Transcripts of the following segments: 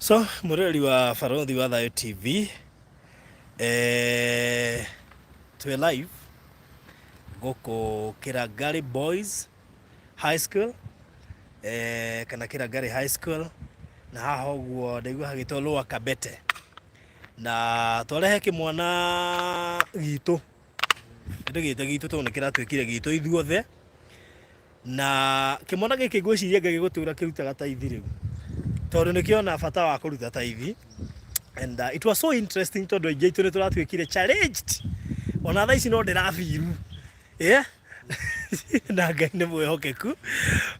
So mũrori wa Barothi wa Thayũ TV, eh, twĩ live gũkũ Kĩrangari Boys High School, eh, kana Kĩrangari High School, na haha ũguo ndaigua hagĩtwo Lower Kabete, na twarehe kĩmwana gitũ, ndĩgĩte gitũ tondũ nĩ kĩratuĩkire gitũ ithuothe. Na kĩmwana gĩkĩ ngwĩciria Ngai gĩgũtũra kĩrutaga taithi rĩu, tondũ nĩ kĩona bata wa kũruta taithi. And it was so interesting tondũ aingĩ aitũ nĩ tũratuĩkire challenged. Ona thaa ici no ndĩrabiru. Yeah? Na Ngai nĩ mwĩhokeku.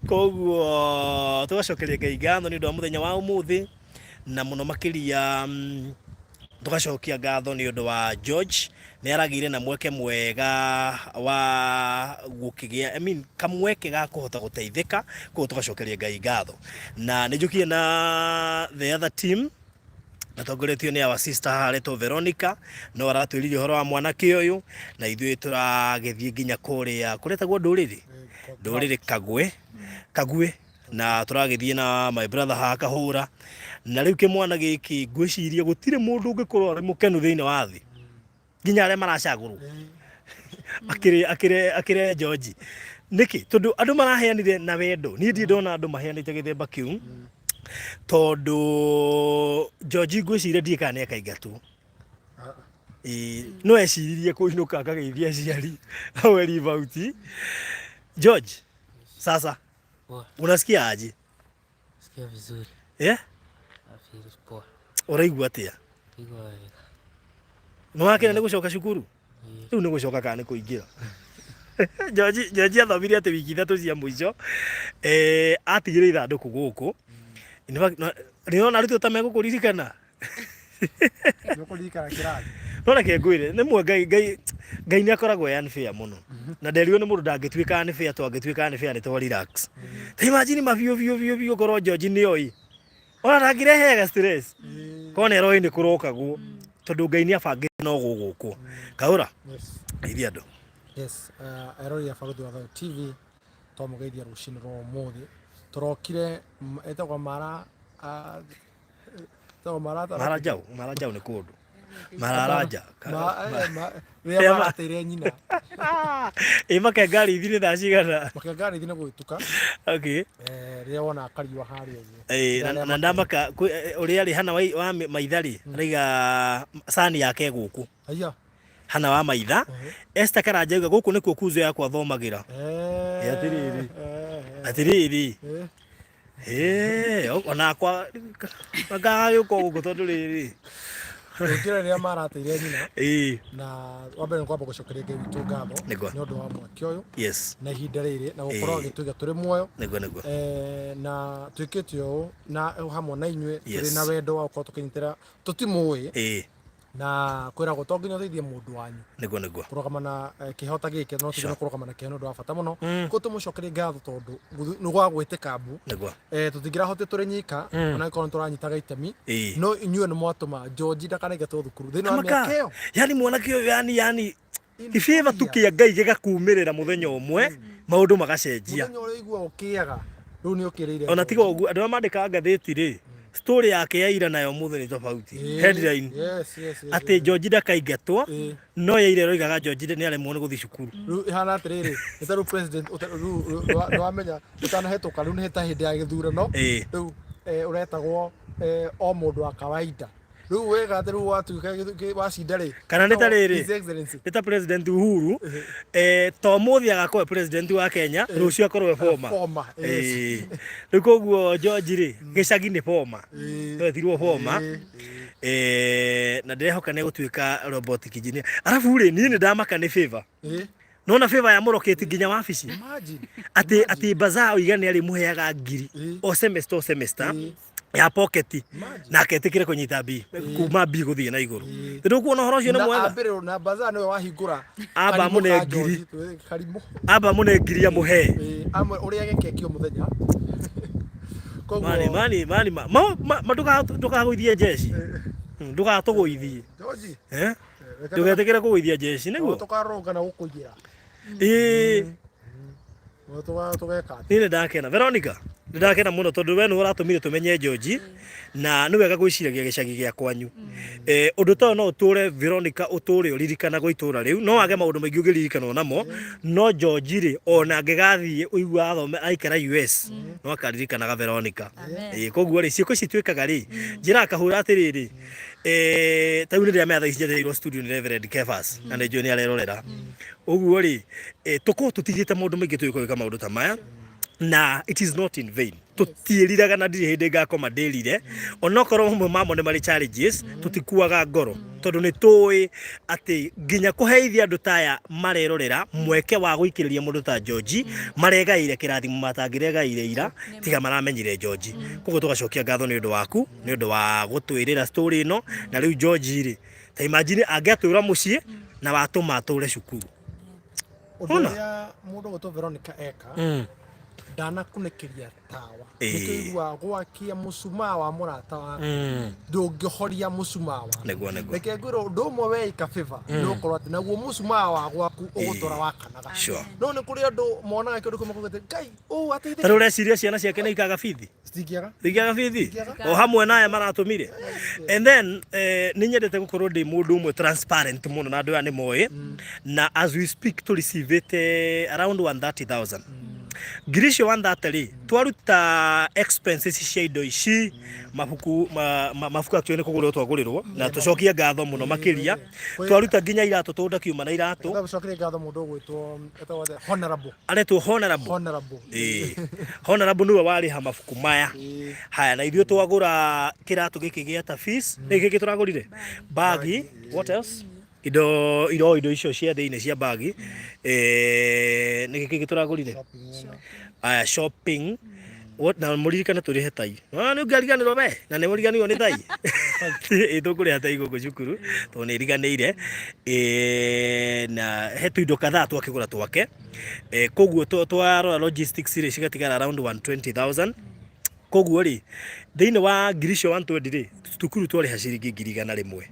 Koguo tũgacokeria Ngai ngatho nĩ ũndũ wa mũthenya wa ũmũthĩ, na mũno makĩria tũgacokia ngatho nĩ ũndũ wa George nĩ aragĩire na mweke mwega wa gũkĩgĩa, I mean, kamweke ga kũhota gũteithĩka. Koguo tũgacokeria Ngai ngatho. Na nĩ njũkire na the other team atongoretio nĩ our sister haha aretwo Veronica, no aratwĩrire ũhoro wa mwanake ũyũ, na ithuĩ tũragĩthiĩ nginya kũrĩa kũretagwo ndũrĩrĩ ndũrĩrĩ Kagwe Kagwe, na tũragĩthiĩ na my brother haha Kahũra. Na rĩu kĩmwana gĩkĩ ngwĩciria gũtirĩ mũndũ ũngĩkorwo arĩ mũkenu thĩinĩ wa thĩ, nginya arĩa maracagũrwo akĩrĩ akĩrĩ akĩrĩ George. Nĩkĩ? Tondũ andũ maraheanire na wendo. Niĩ ndirĩ ndona andũ maheanĩte gĩthemba kĩu, tondũ George ngwĩciria ndiĩ kana nĩ akaingatwo. Ĩĩ, no eciririe kũinũka akageithia aciari awe ribauti. George, sasa Poa. Unasikia aje? Sikia vizuri. Yeah? I feel poa. Ũraigua atĩa? Igua wega. Nĩ wakena nĩ gũcoka cukuru? Ĩĩ. Rĩu nĩ gũcoka kana nĩ kũingĩra? George George athomire atĩ wiki 3 cia mũico, eh, atigire ithandũkũ gũkũ. In fact, nĩ wona arutwo ta megũkũririkana? Nĩũkũririkana kĩrathi. No reke ngwĩre, rĩmwe Ngai Ngai Ngai nĩ akoragwo e unfair mũno. Na nderirwo nĩ mũndũ ndangĩtuĩka unfair, to angĩtuĩka unfair nĩ to relax. Ta imagine ma biũ biũ biũ biũ korwo George nĩ oĩ. Ona ndangĩreheaga stress. Korwo nĩ aroĩ nĩ kũrokagwo. Tondũ Ngai nĩ abangĩte no gũgũkwo. Kaũra, Yes. geithia andũ. Yes, eroreri a Barũthi wa Thayũ TV, twamũgeithia rũcinĩ rwa ũmũthĩ. Tũrokire ĩtagwo Mara, ĩtagwo Mara Mara Njau, Mara Njau nĩ kũndũ. Mararanja. Rĩrĩa marateire nyina. Ĩ makenga rĩithi nĩ thaa cigana? Makenga rĩithi nĩ gũgĩtuka. Okay. Rĩrĩa wona kariũa harĩa ũguo. Ĩ, na ndamaka ũrĩa rĩ hana wa maitha rĩ, araiga cani yake gũkũ. Aya. Hana wa maitha. Esther Karanja auga gũkũ nĩkuo kuzo yakwa thomagĩra. Atĩrĩrĩ. Atĩrĩrĩ. Ĩĩ, onakwa ngagagĩũka gũkũ tondũ rĩrĩ. Tũkĩra rĩrĩa marateire nyina. Ĩĩ. Na wa mbere nĩ kwamba gũcokeria Ngai witũ ngatho Nĩguo. nĩ ũndũ wa mweke ũyũ Yes. na ihinda rĩrĩ na gũkorwo Ĩĩ. agĩtũiga tũrĩ muoyo. Nĩguo nĩguo. Na twĩkĩte ũũ na hamwe na inyuĩ tũrĩ Yes. na wendo wa gũkorwo tũkĩnyitĩra tũtimũĩ Ĩĩ. na kwĩragwo to nginya ũteithie mũndũ wanyu Nĩguo nĩguo. kũrũgama na kĩheo ta gĩkĩ, no Sure. tũgĩ kũrũgama na kĩheo nĩ ũndũ wa bata mũno. Koguo tũmũcokerie ngatho tondũ nĩ gwa gwĩtĩka mbu. Nĩguo. Tũtingĩrahotire tũrĩ nyika, ona angĩkorwo nĩ tũranyitaga itemi, Ĩĩ. no inyuĩ nĩ mwatũma George ndakanaingatwo thukuru thĩinĩ wa Kamaka. mĩaka ĩyo. Yani mwanake ũyũ yani yani In kĩbĩba tu 4 years. kĩa Ngai gĩgakumĩrĩra mũthenya ũmwe maũndũ magacenjia. Mũthenya ũrĩa ũigua ũkĩaga rĩu nĩ ũkĩrĩire. Ona tiga ũguo, andũ arĩa mandĩkaga ngathĩti rĩ, story yake ya ira nayo mũthĩ nĩ tofauti. Headline Yes. atĩ George ndakaingatwo, no ya ira ĩroigaga George nĩ aremwo nĩ gũthiĩ cukuru. Rĩu ĩhana atĩrĩrĩ, nĩ ta rĩu president rĩu nĩwamenya ũtanahĩtũka, rĩu nĩ ta hĩndĩ ya gĩthurano. Ĩĩ. Rĩu ũretagwo o mũndũ wa kawaida. Rĩu wega atĩ rĩu watuĩka wacinda rĩ, Kana nĩ ta rĩrĩ, His Excellency. nĩ ta President Uhuru, to mũthĩ agakorwo e president wa Kenya, rũciũ akorwo e former. Former, yes. Ĩĩ. Rĩu koguo George rĩ, gĩcagi nĩ former. No etirwo former. Na ndĩrehoka nĩ egũtuĩka robotic engineer. Arabu rĩ, niĩ nĩ ndamaka nĩ favor. Nona favor ya mũroketi nginya wabici. Imagine. Atĩ bazaar oiga nĩ arĩmũheaga ngiri o semester o semester ya pocket, Imagine. na aketĩkĩre kũnyita B kuma B gũthiĩ na igũrũ. Tondũ kuona ũhoro ũcio nĩ Na mwega. ambĩrĩrwo na bazaar nĩwe wahingũra. Amba karimũ amũne ka ngiri. George, karimũ. Amba amũne ngiri amũhe. Ĩĩ, amwe ũrĩage keki o mũthenya. Koguo Mani mani mani ma ma ma ndũkagũithie jeshi. Ndũgatũgũithie. George, Eh? Ndũgetĩkĩre kũgũithia jeshi nĩguo? Tũkarũngana gũkũiyĩra. Ĩĩ. Tũgeka atĩa? Niĩ nĩ ndakena. Veronica, Nĩ ndakena mũno tondũ we nĩwe ũratũmire tũmenye George, na nĩ wega gwĩciragia gĩcagi gĩa kwanyu. Ũndũ ta ũyũ no ũtũre Veronica, ũtũre ũririkanagwo itũra rĩu, no wage maũndũ maingĩ ũngĩririkanwo namo, no George rĩ, ona angĩgathiĩ ũigua athome aikara US, no akaririkanaga Veronica. Amen. Ĩĩ, koguo rĩ, ciĩko ici twĩkaga rĩ, njĩraga kahũra atĩrĩrĩ, ta rĩu nĩ ndĩramenya thaa ici njetereirwo studio nĩ Reverend Kefas, na nĩ njũĩ nĩ arerorera. Ũguo rĩ, tũkorwo tũtigĩte maũndũ maingĩ tũgĩũka gwĩka maũndũ ta maya, na it is not in vain. Tũtiĩriraga na ndirĩ hĩndĩ ngakoma ndĩrire, onokorwo mamwe mamo nĩ marĩ challenges, tũtikuaga ngoro tondũ nĩ tũĩ atĩ nginya kũheithia andũ ta aya marerorera mweke wa gũikĩrĩria mũndũ ta George, maregaĩire kĩrathimo matangĩregaĩire ira tiga maramenyire George. Koguo tũgacokia ngatho nĩ ũndũ waku, nĩ ũndũ wa gũtwĩrĩra story ĩno. Na rĩu George rĩ, ta imagine angĩatũra mũciĩ na watũma atũre cukuru. Ũndũ Ona. ũrĩa mũndũ ũgwĩtwo Veronica eka, ndanakunĩkĩria tawa. Ĩĩ. Nĩtũiguaga gwakia mũcumaa wa mũrata waku, ndũngĩhoria mũcumaa waku. Nĩguo, nĩguo. Reke ngwĩre ũndũ ũmwe weĩka favor, nĩ ũkorwo atĩ naguo mũcumaa wa gwaku ũgũtũra wakanaga. No nĩ kũrĩ andũ monaga kĩũndũ kĩmwe makoiga atĩ, Ngai, ũũ ateithĩke. Ta rĩu ũreciria ciana ciake nĩ ikaga bithi? Citingĩaga. Citingĩaga bithi? O hamwe na aya maratũmire. And then nĩ nyendete gũkorwo ndĩ mũndũ ũmwe transparent mũno, na andũ aya nĩ moĩ. Na as we speak tũ receivĩte around 130,000. Ngiri icio 130 rĩ, twaruta expenses cia indo ici, mabuku mabuku actually nĩ kũgũrwo twagũrĩrwo, na tũcokie ngatho mũno makĩria. Twaruta nginya iratũ, tondũ ndakiuma na iratũ. Tũcokerie ngatho mũndũ ũgwĩtwo etagwo atĩa? Honorable. Aretwo Honorable. Honorable. Ĩĩ. Honorable nĩwe warĩha mabuku maya. Haya, na ithuĩ twagũra kĩratũ gĩkĩ gĩa ta fees, nĩ gĩkĩ tũragũrire? Bagi, what else? Indo indo indo icio cia thĩinĩ cia bagi. Nĩ gĩkĩ tũragũrire? Aya, shopping. What, na mũririkane tũrĩhe tai. Ah, nĩ ũngĩariganĩrwo we, na nĩ ũriganĩirwo nĩ tai. Ĩ, tũkũrĩha tai gũkũ cukuru tondũ nĩ iriganĩire. Na he tũindo kadhaa twakĩgũra twake. Koguo twarora logistics rĩ, cigatigara around 120,000. Koguo rĩ, thĩinĩ wa ngiri icio 120 rĩ, cukuru twarĩha ciringi ngiri igana rĩmwe.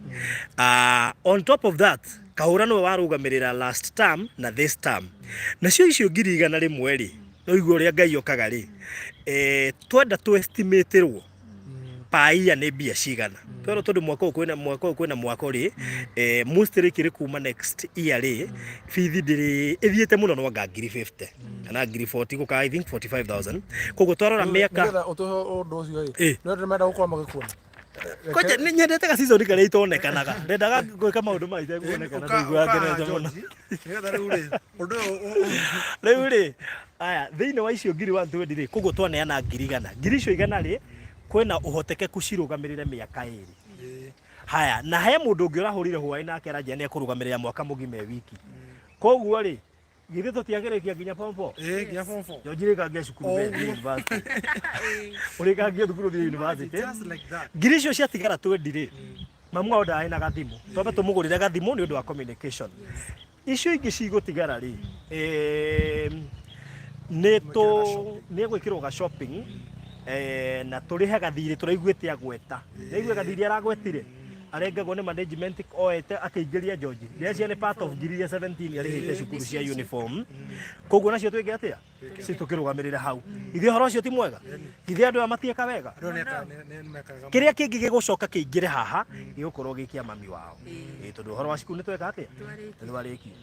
On top of that, Kahũra nĩwe warũgamĩrĩra last term na this term. Nacio icio ngiri igana rĩmwe rĩ, no igua ũrĩa Ngai okaga rĩ, twenda tũ estimatĩrwo per year nĩ mbia cigana. Twerwo tondũ mwaka ũyũ kwĩna mwaka ũyũ kwĩna mwako rĩ, mostly kĩrĩ kuma next year rĩ, bithi ndĩrĩ ĩthiĩte mũno no anga ngiri 50 kana ngiri 40 gũka I think 45,000. Koguo twarora mĩaka Nĩgetha ũtũhe ũndũ ũcio ĩ, Ĩ. nĩ andũ menda gũkorwo magĩkuona. Kwanja nĩ nyendete ga season karĩa itonekanaga. Ndendaga gwĩka maũndũ maya itekuonekana, ndaiguaga ngenete mũno. Nĩgetha rĩu rĩ, ũndũ ũyũ Rĩu rĩ, aya thĩinĩ wa icio ngiri 120 rĩ, koguo twaneana ngiri igana. Ngiri icio igana rĩ, kwĩna ũhotekeku cirũgamĩrĩre mĩaka ĩrĩ. Haya, na he mũndũ ũngĩ ũrahũrire hwaĩ nake aranjĩra nĩ ekũrũgamĩrĩra mwaka mũgima e wiki. Koguo rĩ, githĩ tũtiagĩrĩkia nginya form 4? Ĩĩ, nginya form 4. Njoji rĩkangia cukuru O we, ũguo. thiĩ university. Ũrĩkangia thukuru ũthiĩ university. Just like that. Ngiri icio ciatigara twendi rĩ, mamu wao ndarĩ na gathimũ, twambe tũmũgũrĩre gathimũ nĩ ũndũ wa communication. Icio ingĩ cigũtigara rĩ, nĩ tũ nĩ gwĩkĩrwo ga shopping, na tũrĩhe gathirĩ tũraiguĩte agweta. Nĩaigue gathirĩ aragwetire arengagwo nĩ management oete akĩingĩria George. Ndĩreciria nĩ part of ngiri iria 17 arĩhĩte cukuru cia uniform. Koguo nacio twĩke atĩa? Si tũkĩrũgamĩrĩre hau. Ithuĩ ũhoro ũcio ti mwega? Ithuĩ andũ aya matiĩka wega? Andũ aya nĩ mekaga. Kĩrĩa kĩngĩ gĩgũcoka kĩingĩre haha gĩgũkorwo gĩ kĩa mami wao. Ĩĩ, tondũ ũhoro wa cukuru nĩ tweka atĩa? Nĩ twarĩkia.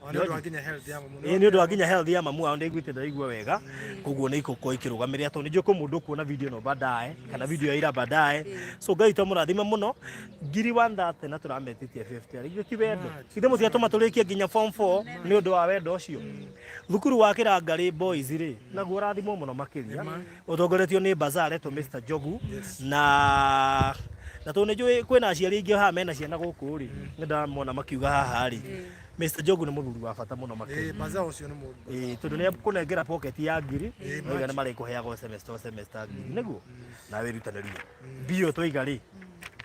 Ona nĩ ũndũ wa nginya health ya mamu. Ĩĩ, nĩ ũndũ wa nginya health ya mamu wao ndaiguĩte ndaigua wega. Koguo nĩ igũkorwo ikĩrũgamĩrĩra tondũ nĩ njũĩ kwĩ mũndũ ũkuona video ĩno baadaye kana video ya ira baadaye. So Ngai witũ amũrathime mũno. Ngiri 130 na tũrametĩtie 50. Githĩ ti wendo? Githĩ mũtigatũma tũrĩkie nginya form 4 nĩ ũndũ wa wendo ũcio? Thukuru wa Kĩrangarĩ Boys rĩ, naguo ũrathimwo mũno makĩria. Ũtongoretio nĩ Bazaar etwo Mr. Njogu na tondũ nĩ njũĩ kwĩna aciari aingĩ haha mena ciana gũkũ rĩ, nĩ ndamona makiuga haha rĩ, Mr. Njogu nĩ mũthuri wa bata mũno makĩria. Ĩĩ, Bazaar ũcio nĩ mũndũ. Ĩĩ, tondũ nĩ ekũnengera pocket ya ngiri, noiga nĩ marĩkũheaga o semester o semester ngiri, nĩguo? Na wĩrutanĩrie. Mbia ĩyo twaiga rĩ,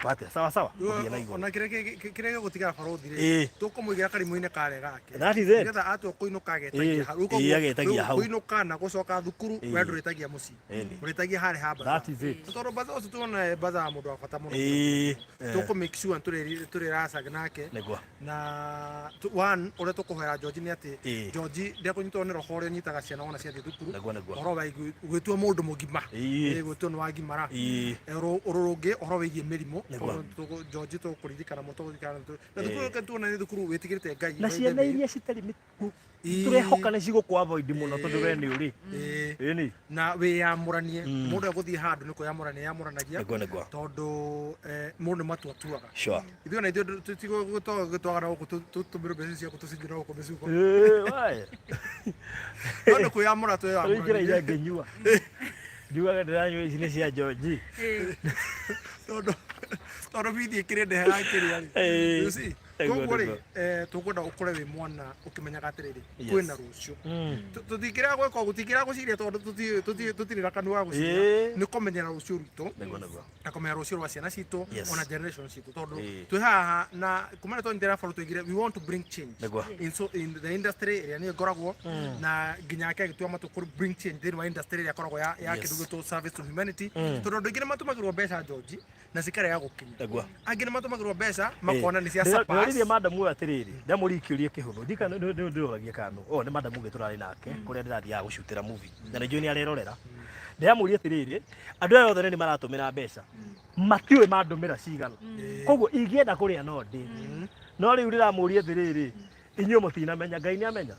Watia sawa sawa gũthiĩ na igũrũ. Ona kĩrĩa kĩrĩa gĩgũtigara barũthi rĩ, Ĩĩ. tũkũmũigĩra karimũ-inĩ karĩa gake. That is it. Nĩgetha atua kũinũka agetagia Ĩĩ, hau. Rĩu ĩĩ, koguo- agetagia rĩu hau. Kũinũka na gũcoka thukuru Ĩĩ. we ndũrĩtagia mũciĩ. Ĩni. Ũrĩtagia harĩa ha bazaar. That is it. Nĩ Tondũ bazaar ũcio tuona bazaar ya mũndũ wa bata mũno. Ĩĩ. Tũkũ make sure nĩ tũrĩracaga nake. Nĩguo. Na one ũrĩa tũkũhoera George nĩ atĩ Ĩĩ. George ndekũnyitwo nĩ roho ũrĩa ũnyitaga ciana wona ciathiĩ thukuru. Nĩguo nĩguo. Ũhoro wa gwĩtua mũndũ mũgima. Ĩĩ. Ĩĩ, gwĩtua nĩ wagimara. Ĩĩ. Ũrũ rũngĩ ũhoro wĩgiĩ mĩrimũ Nĩguo. Tondũ George tũkũririkana mũno tũkũririkana na thukuru ĩyo tuona nĩ thukuru wĩtigĩrĩte Ngai Na by the ciana way. iria citarĩ mĩkuũ Ĩĩ. tũrehoka nĩ cigũkũ avoid mũno tondũ we nĩ ũrĩ. Ĩĩ. Ĩni. Na wĩyamũranie mũndũ egũthiĩ handũ nĩ kwĩyamũrania yamũranagia Nĩguo nĩguo. tondũ mũndũ nĩ matua atuaga Sure. Ithuĩ ona ithuĩ tũtigũgĩtwagana gũkũ tũtũmĩrwo mbeca ciaku tũcingĩra gũkũ mĩcuko Ĩĩ, wae. No nĩ kwĩyamũra Rĩu njĩra iria twĩyamũrania ngĩnyua. Njugaga ndĩranyua ici nĩ cia George. Tondũ tondũ bithi ĩkĩrĩ ndehe yakĩrĩa rĩ. Ĩĩ. You see? Nĩguo, Koguo rĩ nĩguo. tũkwenda ũkũre wĩ mwana ũkĩmenyaga atĩrĩrĩ Yes. kwĩna rũciũ. Tũtingĩrega gwĩka ũguo tũtingĩrega gũciria tondũ tũtirĩ na kanua ga gũciria Ĩĩ. nĩ kũmenyera rũciũ rwitũ Nĩguo nĩguo. Na kũmenya rũciũ rwa ciana citũ Yes. ona generation citũ tondũ Ĩĩ. twĩ haha na kuma nĩ twanyitĩra baro tũigire we want to bring change Nĩguo. in the industry ĩrĩa niĩ ngoragwo na nginya ake agĩtua matũ kũ bring change thĩinĩ wa industry ĩrĩa akoragwo ya Yes. kĩndũ gĩtwo service to humanity tondũ andũ aingĩ nĩ matũmagĩrwo mbeca George na cikarega gũkinya. Nĩguo. Angĩ nĩ matũmagĩrwo mbeca makona nĩ cia Ndĩroririe surpass. madamu ũyũ atĩrĩrĩ, ndamũria kĩũria kĩhũthũ ndika ndĩroragia kano o nĩ madamu ũngĩ tũrarĩ nake kũrĩa ndĩrathiaga gũcutĩra movie na nĩ njũĩ nĩ arerorera. Ndĩramũria atĩrĩrĩ, andũ aya othe nĩ maratũmĩra mbeca matiũĩ mandũmĩra cigana, koguo ingĩenda kũrĩa no ndĩ no rĩu ndĩramũria atĩrĩrĩ, inyuĩ mũtinamenya Ngai nĩ amenya.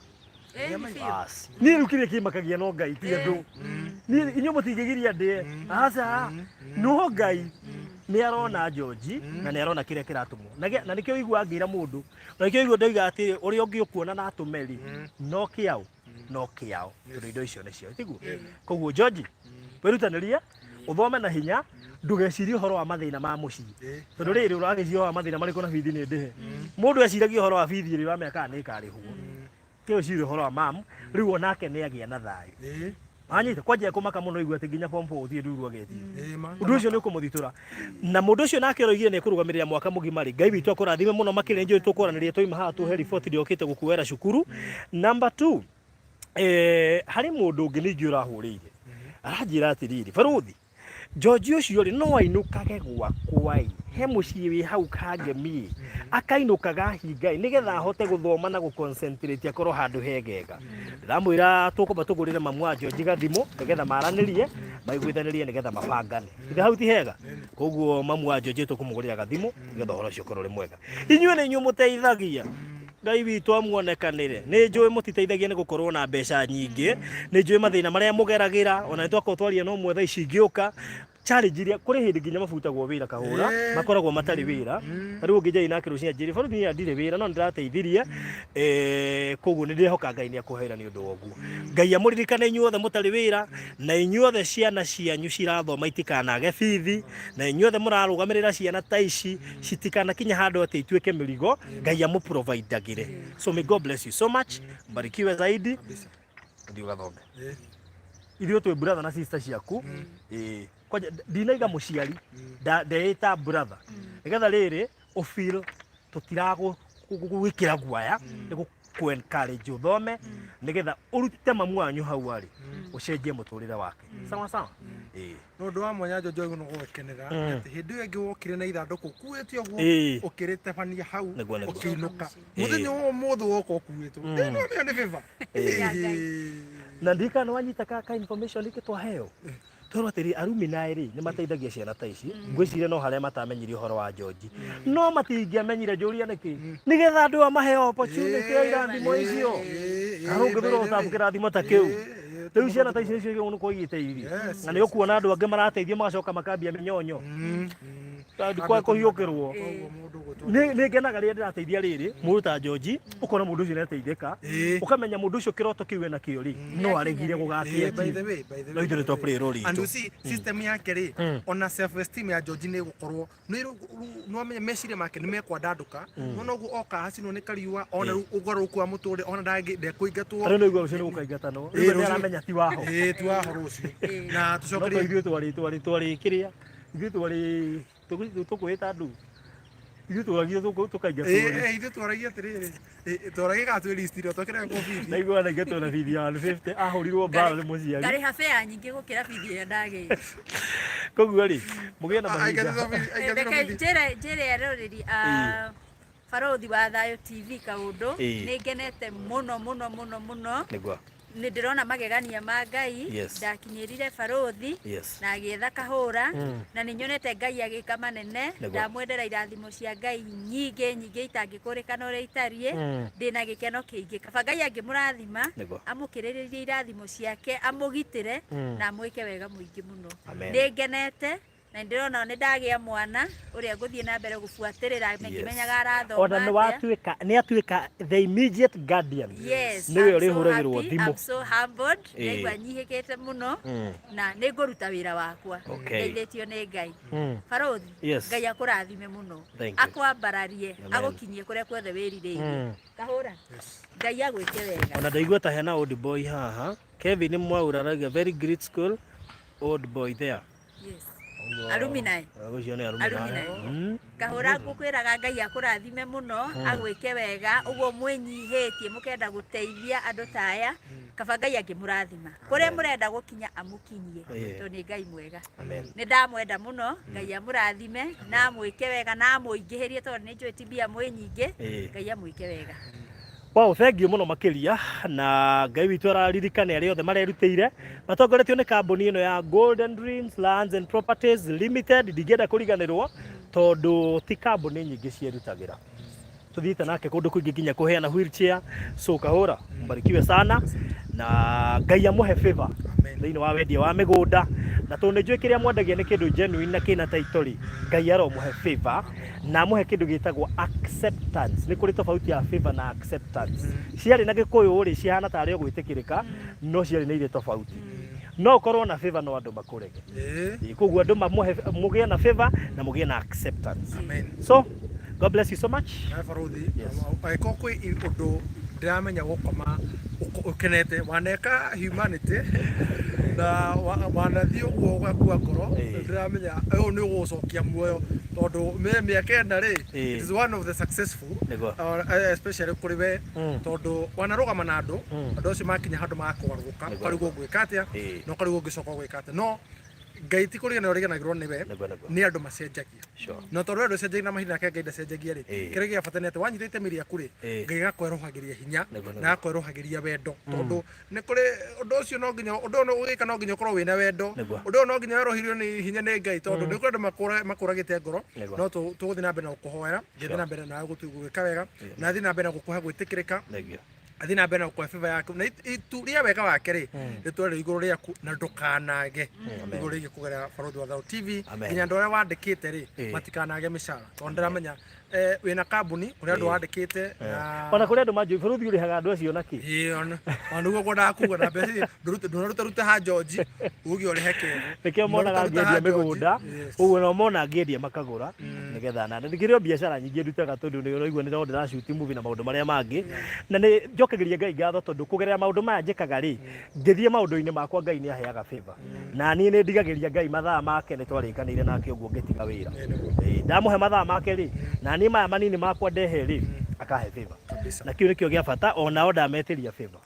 Ĩĩ, nĩ biũ. Bas. Niĩ rĩu kĩrĩa kĩmakagia no Ngai ti andũ. Niĩ inyuĩ mũtingĩgiria ndĩe. Aca. No Ngai nĩ arona George na nĩ arona kĩrĩa kĩratũmwo. Na nĩkĩo ũiguaga ngĩra mũndũ, na nĩkĩo ũiguaga ndoiga atĩrĩ, ũrĩa ũngĩ ũkuona na atũme rĩ, no kĩao, no kĩao. Tondũ indo icio nĩ ciao, tiguo? Koguo George, wĩrutanĩrie, ũthome na hinya, ndũgecirie ũhoro wa mathĩna ma mũciĩ. Ĩĩ. Tondũ rĩrĩ ũragĩciria ũhoro wa mathĩna marĩkũ na bithi nĩ ndĩhe. Mũndũ eciragia ũhoro wa bithi ĩrĩa ũramenya kana nĩ ĩkarĩhwo. Kĩo ũhoro wa mam, rĩu onake nĩ agĩa na thayũ. Ĩĩ. Wanyita kwanjia kũmaka mũno igua atĩ nginya form 4 gũtirĩ nduru agetio. Ĩĩ ma. Ũndũ ũcio nĩ ũkũmũthitũra. Na mũndũ ũcio nake ũroigire nĩ ekũrũgamĩrĩra mwaka mũgima rĩ, Ngai witũ akũrathime mũno makĩria nĩ njũĩ tũkwaranĩria twaima haha tũhe riboti ndĩokĩte gũkuoera cukuru. Number 2, harĩ mũndũ ũngĩ ningĩ ũrahũrĩire. Aranjĩra atĩrĩrĩ, barũthi, George ũcio rĩ no ainũkage gwakwa ĩ, he mũciĩ wĩ hau Kangemi ĩ, akainũkaga hinga ĩ, nĩgetha ahote gũthoma na gũ-concentrate akorwo handũ hegega. Ndĩramwĩra tũkwamba tũgũrĩre mamu wa George gathimũ nĩgetha maranĩrie, maiguithanĩrie nĩgetha mabangane. Ithe hau ti hega? Koguo mamu wa George tũkũmũgũrĩra gathimũ nĩgetha ũhoro ũcio ũkorwo ũrĩ mwega. Inyuĩ nĩ inyuĩ mũteithagia. Ngai witũ amuonekanĩre. Nĩ njũĩ mũtiteithagia nĩ gũkorwo na mbeca nyingĩ, nĩ njũĩ mathĩna marĩa mũgeragĩra, ona nĩ twakorwo twaria na ũmwe thaa ici ingĩũka, challenge iria kũrĩ hĩndĩ nginya mabutagwo wĩra kahũra, makoragwo matarĩ wĩra. Ta rĩu ũngĩ njaria nake rũcinĩ anjĩre barũthi niĩ ndirĩ wĩra no nĩ ndĩrateithirie, koguo nĩ ndĩrehoka Ngai nĩ akũhe wĩra nĩ ũndũ wa ũguo. Ngai amũririkane inyuothe mũtarĩ wĩra, na inyuothe ciana cianyu cirathoma itikanage bithi, na inyuothe mũrarũgamĩrĩra ciana ta ici citikanakinye handũ atĩ ituĩke mĩrigo, Ngai amũprovidagĩre. So may God bless you so much, mbarikiwe zaidi, thiĩ ũgathome. Ithuĩ twĩ brother na sister ciaku. Ĩĩ. Kwanja ndinaiga mũciari, ndeĩta brother. Nĩgetha rĩrĩ ũ feel tũtiragwĩkĩra guoya, nĩ gũkũ encourage ũthome nĩgetha ũrute mamu wanyu hau arĩ, ũcenjie mũtũrĩre wake. Sawa sawa? Ĩĩ. No ũndũ wa mwanya Njonjo nĩ gũgĩkenera atĩ hĩndĩ ĩyo ĩngĩ wokire na ithandũkũ ũkuĩte ũguo Ĩĩ. ũkĩrĩtabania hau Nĩguo, nĩguo. ũkĩinũka. Ĩĩ. Mũthenya wa ũmũthĩ woka ũkuĩtwo. Ĩno nĩyo nĩ favor. Ĩĩ. Na ndirikana nĩ wanyita ka information ĩngĩ twaheo. Twerwo atĩrĩ arumi naĩ rĩ nĩ mateithagia ciana ta ici. Ngwĩciria no harĩa matamenyire ũhoro wa George. No matingĩamenyire njũria nĩkĩ? Nĩgetha andũ aya maheo opportunity ya irathimo icio. Kana ũngĩthura gũtambũkĩra thimo ta kĩu. Rĩu ciana ta ici nĩcio nĩ kwaigĩte irio. Na nĩ ũkuona andũ angĩ marateithio magacoka makambia mĩnyonyo. Kwa kũhiũkĩrwo. Nĩ ngenaga rĩrĩa ndĩrateithia rĩrĩ mũndũ ta George, ũkona mũndũ ũcio nĩateithĩka, ũkamenya mũndũ ũcio kĩroto kĩu ena kĩo rĩ, no aregire gũgakĩa. By the way, by the No way, ithuĩ nĩ twa play role And itũ. you see, system yake rĩ, ona self esteem ya George nĩ ĩgũkorwo nĩ nĩwamenya meciria make nĩ mekwandandũka nona ũguo oka acinwo nĩ kariũa ona rĩu ũgarũrũku wa mũtũrĩre ona ndangĩ ndekũingatwo. Rĩu nĩguo rũciũ nĩ gũkaingatanwo. Ĩĩ, Rĩu rũciũ. nĩaramenya ti waho. Ĩĩ, ti waho rũciũ na No tũcokerie ithuĩ twarĩ twarĩ twarĩ kĩrĩa ithuĩ twarĩ. Tũkwĩta andũ ithuĩ tũragia tũkaingatwo. Ĩ, ithuĩ twaragia atĩrĩrĩ, twaragia kana twĩ list ĩrĩa twakĩrega kũ bithi. Ndaigua naingatwo na bithi ya 150 ahũrirwo mbara nĩ mũciari. Ngarĩha fare nyingĩ gũkĩra bithi ĩrĩa ndagĩire. Koguo rĩ, mũgĩe na mahinda. Aingatĩtwo bithi, aingatĩtwo Reke bithi. njĩre eroreri a Barũthi wa Thayũ TV kaũndũ. Nĩ ngenete mũno mũno mũno mũno. Nĩguo. Nĩ ndĩrona magegania ma Ngai. Ndakinyĩrire barũthi na agĩetha kahũra na nĩ nyonete Ngai agĩka manene. Ndamwendera irathimo cia Ngai nyingĩ nyingĩ itangĩkũrĩkana ũrĩa itariĩ. Ndĩna gĩkeno kĩingĩ. Kaba Ngai angĩmũrathima, amũkĩrĩrĩrie irathimo ciake, amũgitĩre na amwĩke wega mũingĩ mũno. Nĩ ngenete na ndĩrona nĩ ndagĩa mwana ũrĩa ngũthiĩ na mbere gũbuatĩrĩra ngĩmenyaga arathoma Ona nĩ atĩa. watuĩka, nĩ atuĩka the immediate guardian. Yes, Nĩwe I'm so ũrĩhũragĩrwo happy, thimũ. I'm so humbled. Ndaigua nyihĩkĩte mũno na nĩ ngũruta wĩra wakwa ndeithĩtio nĩ Ngai. Barũthi, Ngai akũrathime mũno, Thank you. akwambararie, Amen. agũkinyie kũrĩa kuothe wĩrirĩirie. Kahũra, Ngai agwĩke wega. Ona ndaigua ta hena old boy haha. Kevin Mwaura arauga very great school old boy there. Yes. Alumni. Ũcio nĩ alumni. Alumni. Kahũra ngũkwĩraga Ngai akũrathime mũno, agwĩke wega, ũguo mwĩnyihĩtie mũkenda gũteithia andũ ta aya, kaba Ngai angĩmũrathima. Kũrĩa mũrenda gũkinya amũkinyie, tondũ nĩ Ngai mwega. Amen. Nĩ ndamwenda mũno, Ngai amũrathime, na amwĩke wega, na amũingĩhĩrie tondũ nĩ njũĩ ti mbia mwĩ nyingĩ, Ngai amwĩke wega. Wow, thank you mũno makĩria na Ngai witũ araririkane arĩa othe marerutĩire matongoretio nĩ kambuni ĩno ya Golden Dreams Lands and Properties Limited. Ndingĩenda kũriganĩrwo tondũ ti kambuni nyingĩ ciĩrutagĩra. Tuthiĩte nake kũndũ kũingĩ nginya kũheana wheelchair. So Kahũra, mbarikiwe sana na Ngai amũhe favor thĩinĩ wa wendia wa mĩgũnda, na tondũ nĩ njũĩ kĩrĩa mwendagia nĩ kĩndũ genuine na kĩna title rĩ, Ngai aromũhe favor na amũhe kĩndũ gĩtagwo acceptance. Nĩ kũrĩ tofauti ya favor na acceptance. Ciarĩ na Gĩkũyũ rĩ, cihana tarĩ o gwĩtĩkĩrĩka, no ciarĩ nĩ irĩ tofauti. No ũkorwo na favor no andũ makũrege. Koguo andũ mamũhe, mũgĩe na favor na mũgĩe na acceptance. Amen. So God bless you so much. Nawe barũthi, angĩkorwo kwĩ ũndũ ndĩramenya gũkoma ũkenete, waneka humanity na wanathiĩ ũguo ũgakua ngoro, ndĩramenya ũyũ nĩ ũgũcokia muoyo tondũ mĩaka ĩna rĩ, it is one of the successful, especially kũrĩ we, tondũ wanarũgama na andũ, andũ acio makinya handũ makũgarũrũka, ũkarigwo ũgwĩka atĩa, na ũkarigwo ũngĩcoka ũgwĩka atĩa, no Ngai ti kũriganĩrwo ariganagĩrwo nĩwe, nĩ andũ macenjagia. Na tondũ andũ cenjagia na mahinda nake Ngai ndacenjagia rĩ, kĩrĩa gĩa bata nĩ atĩ wanyita itemi rĩaku rĩ, Ngai agakwerũhagĩria hinya na agakwerũhagĩria wendo, tondũ nĩ kũrĩ ũndũ ũcio no nginya ũndũ ũyũ ũgĩka no nginya ũkorwo wĩna wendo, ũndũ ũyũ no nginya werũhirio nĩ hinya nĩ Ngai, tondũ nĩ kũrĩ andũ makũragĩte ngoro, no tũgũthiĩ na mbere na gũkũhoera, Ngai athiĩ na mbere na gwĩka wega, na athiĩ na mbere na gũkũhe gwĩtĩkĩrĩka, athiĩ na mbere na gũkũhe favor yaku, na itu rĩa wega wake rĩ rĩtware igũrũ rĩaku na ndũkanage igũrũ rĩgiĩ kũgerera Barũthi wa Thayũ TV, nginya andũ arĩa wandĩkĩte rĩ matikanage mĩcara, tondũ ndĩramenya wĩna kambuni kũrĩ andũ wandĩkĩte na Ona kũrĩ andũ manjũĩ bũrũri ũrĩhaga andũ acio na kĩ? Ĩĩ, ona nĩguo ngwendaga kuga na mbeca icio ndũnaruta ha George uge ũrĩhe Kevo. Nĩkĩo monaga Ndũnaruta-ruta ha ngĩendia George. mĩgũnda ũguo nao mona ngĩendia makagũra nĩgetha na ndikĩrĩ o biacara nyingĩ ndutaga tondũ nĩ ũraigua nĩ ndĩra shoot movie na maũndũ marĩa mangĩ, na nĩ njokagĩria Ngai ngatho tondũ kũgerera maũndũ maya njĩkaga rĩ, ngĩthiĩ maũndũ-inĩ makwa Ngai nĩ aheaga favor, na niĩ nĩ ndigagĩria Ngai mathaa make nĩ twarĩkanĩire nake ũguo ngĩtiga wĩra. Ndamũhe mathaa make rĩ, na niĩ maya manini makwa ndehe rĩ, akahe favor, na kĩu nĩkĩo gĩa bata. Onao ndametĩria favor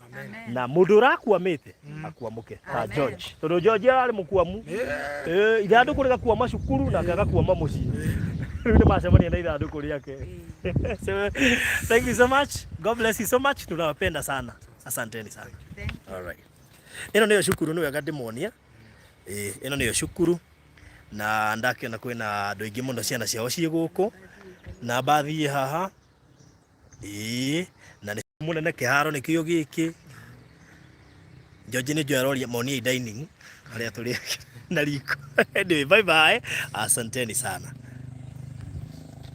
na mũndũ ũrakwamĩte akwamũke ta George, tondũ George ararĩ mũkwamu. Ithandũkũ rĩgakwama cukuru nake agakwama mũciĩ, rĩu nĩ macemania na ithandũkũ rĩake. So, thank you so much, God bless you so much, tunawapenda sana, asanteni sana. All right, ĩno nĩyo cukuru, nĩ wega ndĩmonie. Ĩno nĩyo cukuru na ndakĩona kwĩna andũ aingĩ mũno, ciana ciao ciĩ gũkũ na mbathiĩ haha. Ĩĩ, na nĩ mũnene kĩharo nĩkĩo gĩkĩ. George nĩ njũĩ aroria monie dining harĩa tũrĩ na riko. Anyway, bye bye, asanteni sana.